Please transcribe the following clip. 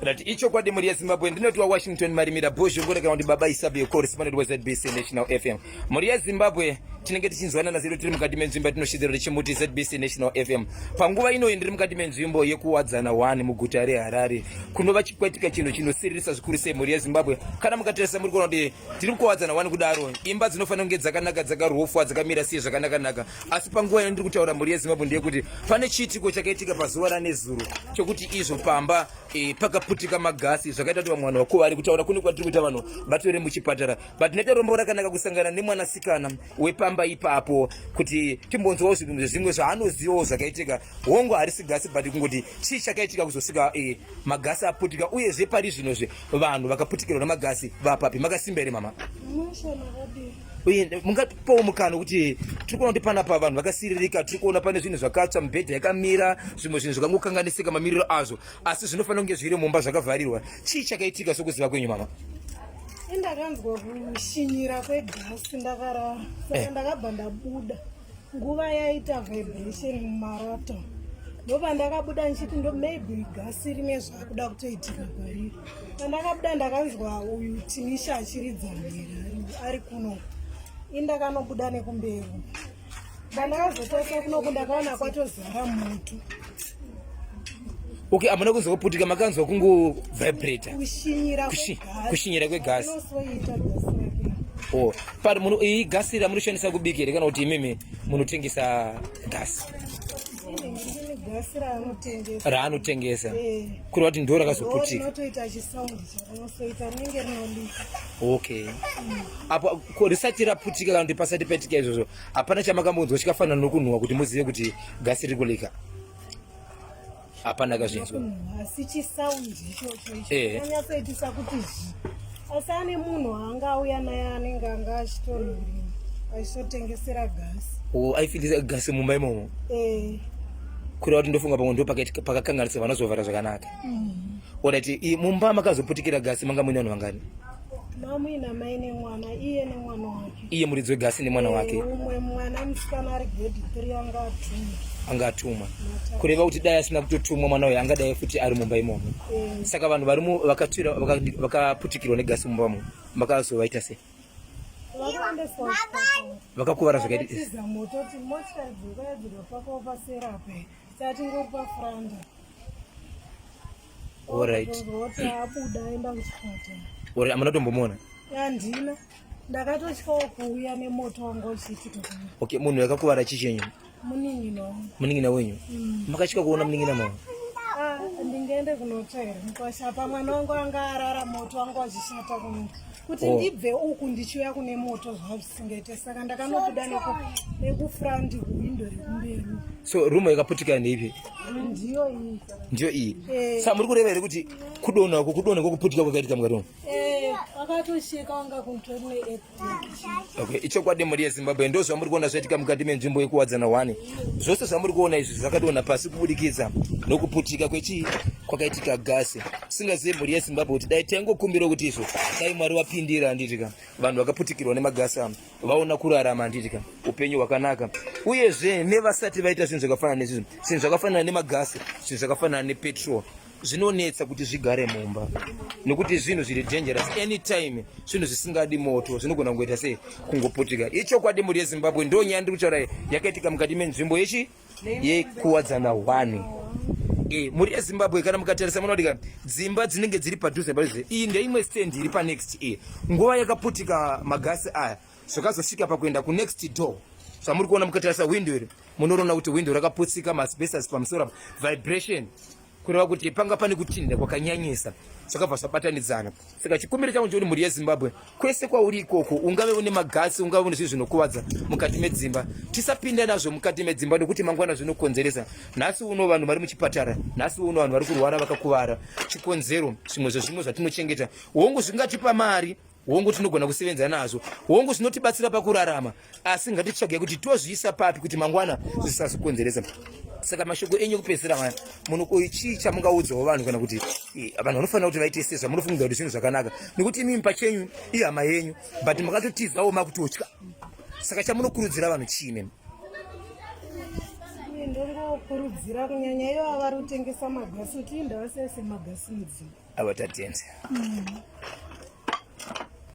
That ichokwadi mhuri yeZimbabwe, ndinoti waWashington Marimira Bhozhongore kana kuti Baba Isabi correspondent weZBC National FM. Mhuri yeZimbabwe, tinenge tichinzwanana zedu tiri mukati menzvimbo yatinoshidzira tichimuti ZBC National FM. Panguva inoyi ndiri mukati menzvimbo yekuWadzana 1 muguta reHarare, kunova chikwaitika chinhu chinosiririsa zvikuru sei mhuri yeZimbabwe. Kana mukatarisa muri kuona kuti tiri kuwadzana 1 kudaro, imba dzinofanira kunge dzakanaka, dzakarofwa, dzakamira sei zvakanaka-naka. Asi panguva ino ndiri kutaura mhuri yeZimbabwe ndeyekuti pane chiitiko chakaitika pazuva ranezuro chokuti izvo pamba pakaputika magasi, zvakaita kuti vamwe vanhu vakuvare. Kutaura kune kwatiri kuita vanhu vatore muchipatara, but tinoita rombo rakanaka kusangana nemwanasikana wepamba ipapo kuti timbonzwawo zvinhu zvimwe zvaanozivawo zvakaitika. Hongu harisi gasi, but kungoti chii chakaitika kuzosvika magasi aputika, uyezve pari zvinozve vanhu vakaputikirwa namagasi vapapi? Makasimba here mama? Uye mungapawo mukana kuti tiri kuona kuti panapa vanhu vakasiririka, tiri kuona pane zvinhu zvakatsva, mibhedha yakamira, zvimwe zvinhu zvakangokanganisika mamiriro azvo, asi zvinofanira kunge zviri mumba zvakavharirwa. Chii chakaitika sokuziva kwenyu mama? Ndakanzwa kushinyira kwegasi ndakarara, saka ndakabva ndabuda nguva yaita vibration mumarata, ndopandakabuda ndichiti ndo maybe gasi rine zvakuda kutoitika kwariri. Pandakabuda ndakanzwa uyu Tinisha achiridza mhere ari kuno, indakanobuda nekumberi. Pandakazotarisa kunoku ndakaona kwatozara moto. Okay, amuna kunzwa kuputika, makanzwa kungovibrata? Kushinyira. Kushinyira kwegasi. Inosoita gasi rake. Oh, pari muno iyi gasi ramunoshandisa kubika here kana kuti imimi munotengesa gasi? Ini gasi raanotengesa. Raanotengesa. Kureva kuti ndo rakazoputika. Rinotoita chisaundi charinosoita, rinenge rinolika. Okay, apo ko risati raputika kana kuti pasati paitika izvozvo, hapana chamakambonzwa chikafanana nokunhuhwa kuti muzive kuti gasi riri kulika? Hapana kazvinzwa? Asi chisaundi ichocho icho chanyatsoitisa kuti zhi, asi ane munhu anga auya naye anenge anga achitonhurira achitotengesera gasi. O, aifitisa gasi mumba imomo? Eh. Kureva kuti ndofunga pamwe ndo pakakanganisa, vanozovhara zvakanaka. Alright, mumba makazoputikira gasi manga muine vanhu vangani? Mamuina mai nemwana, iye nemwana wake. Iye muridzi wegasi nemwana wake. Umwe mwana musikana ari grade 3 anga atumwa. Anga atumwa, kureva kuti dai asina kutotumwa mwana uyu angadai futi ari mumba imomo. Saka vanhu varimo vakatsvira vakaputikirwa negasi mumba mo makazovaita sei? Vakaendeswa kuchipatara. Vakakuvara zvakaita? Vakatiza moto kuti motikari dzokaya dzikapakawo paserape, tatingori pafranda. Alright. Kuti abuda aenda kuchipatara. Alright, amuna tombomuona? Handina, ndakatotyawo kuuya nemoto wanga uchiitika. Okay, munhu yakakuvara chii chenyu? Munin'ina wangu. Munin'ina wenyu? Makatya kuona munin'ina mavo? Ah, ndingaende kunotsva here mukwasha pa mwana wangu anga arara, moto wanga uchishata kuno kuti ndibve uku ndichiuya kune moto zvazvisingaite, saka ndakanobuda nekufront windo rekumberi. So room yakaputika ndeipi? Ndiyo iyi. Ndiyo iyi? Eh. Saka muri kureva here kuti kudonha uku, kudonha kwokuputika kwakaitika mukati umu? Eh, wakatosheka, wanga kutori neearthquake. Okay, ichokwadi mhuri yeZimbabwe, ndo zvamuri kuona zvaitika mukati menzvimbo yekuWadzana 1. Zvose zvamuri kuona izvi zvakadonha pasi kubudikidza nokuputika kwechii kwakaitika gasi. Singazive mhuri yeZimbabwe kuti dai taingokumbira kuti izvo dai Mwari vapindira, handitika, vanhu vakaputikirwa nemagasi ava vaona kurarama, handitika, upenyu hwakanaka, uyezve nevasati vaita zvinhu zvakafanana nezvizvo, zvinhu zvakafanana nemagasi, zvinhu zvakafanana nepetrol zvinonetsa kuti zvigare mumba nekuti zvinhu zviri dangerous anytime, zvinhu zvisingadi moto zvinogona kungoita sei, kungoputika. Ichokwadi mhuri yeZimbabwe, ndo nyaya ndiri kutaura yakaitika mukati menzvimbo yechi yekuWadzana 1. Mhuri yeZimbabwe, kana mukatarisa munoona dzimba dzinenge dziri padhuze padhuze. Iyi ndeimwe stand iri panext. Iyi nguva yakaputika magasi aya zvakazosvika pakuenda kunext door. Zvamuri kuona, mukatarisa window iri, munoona kuti window rakaputsika, maasbestos pamusoro apa, vibration, kureva kuti panga pane kutinhira kwakanyanyisa, zvakabva zvabatanidzana. Saka chikumbiro changu chekuti mhuri yeZimbabwe, kwese kwauri ikoko, ungave une magasi, ungave une zvinhu zvinokuvadza mukati medzimba, tisapinda nazvo mukati medzimba nekuti mangwana zvinokonzeresa. Nhasi uno vanhu vari muchipatara, nhasi uno vanhu vari kurwara, vakakuvara, chikonzero zvimwe zvezvimwe zvatinochengeta. Hongu zvingatipa mari, hongu tinogona kusevenza nazvo, hongu zvinotibatsira pakurarama, asi ngatitsvage kuti tozviisa papi kuti mangwana zvisazokonzeresa. Saka mashoko enyu ekupedzisira maya, munhu chii chamungaudzawo vanhu, kana kuti vanhu vanofanira kuti vaite sei zvamunofunga kuti zvinhu zvakanaka? Nekuti imimi pachenyu ihama yenyu, but makatotizawo makutotya. Saka chamunokurudzira vanhu chii mimi? Ndongo Ndinongokurudzira kunyanya ivo vari kutengesa magasi kuti indavasaise magasi mudzimba. Ava tatenda.